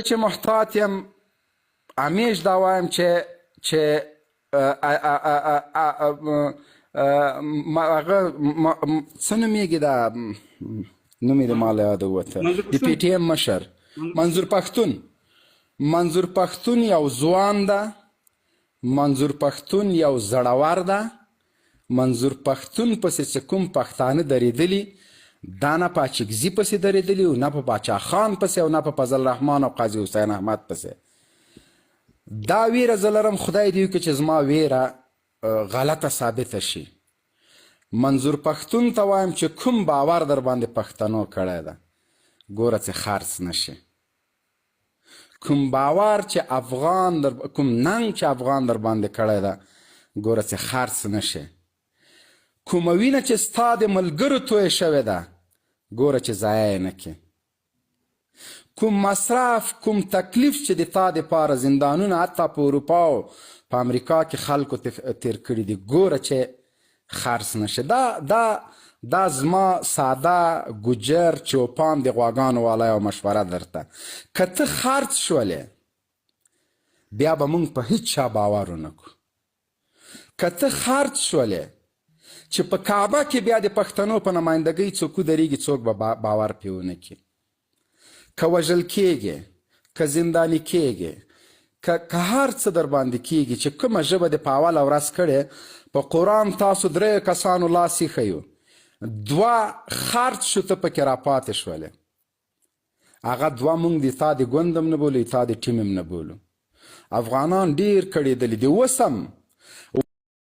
چې محتاط یم، همیش دا وایم چې هغه څه نومېږي، دا نوم یې د ما له یاده ووته، د پي ټي ایم مشر منظور پښتون. منظور پښتون یو ځوان ده، منظور پښتون یو زړور ده. منظور پښتون پسې چې کوم پښتانه درېدلي، دا نه په اچکزي پسې درېدلي او نه په باچا خان پسې او نه په فضل رحمان او قاضي حسین احمد پسې. دا ویره زه لرم، خدای دې وکړي چې زما ویره غلطه ثابته شي. منظور پښتون ته وایم چې کوم باور در باندې پښتنو کړی ده، ګوره چې خرڅ نه شي. کوم باور چې افغان در، کوم ننګ چې افغان در باندې کړی ده، ګوره چې خرڅ نه شي. کومه وینه چې ستا د ملګرو تویه شوې ده، ګوره چې ضایع یې نه کړې. کوم مصرف، کوم تکلیف چې د تا دپاره زندانونه حتی په اروپا او په امریکا کې خلکو تیر کړي دي، ګوره چې خرڅ نه شي. دا زما ساده ګجر چوپان د غواګانو والا یو مشوره درته، که ته خرڅ شولې بیا به مونږ په هیڅ چا باور ونه کړو. که ته خرڅ شولې چې په کعبه کې بیا د پښتنو په نمایندګۍ څوک ودرېږي، څوک به باور پرې ونه کړي. که وژل کېږې، که زنداني کېږې، که هر څه در باندې کېږي، چې کومه ژبه دې په اوله ورځ کړې، په قرآن تاسو دریو کسانو لاس ایښی، دوه خرڅ شو، ته پکې راپاتې شولې. هغه دوه مونږ د تا د ګوند هم نه بولو، تا د ټیم هم نه بولو. افغانان ډیر کړېدلي دي اوس هم.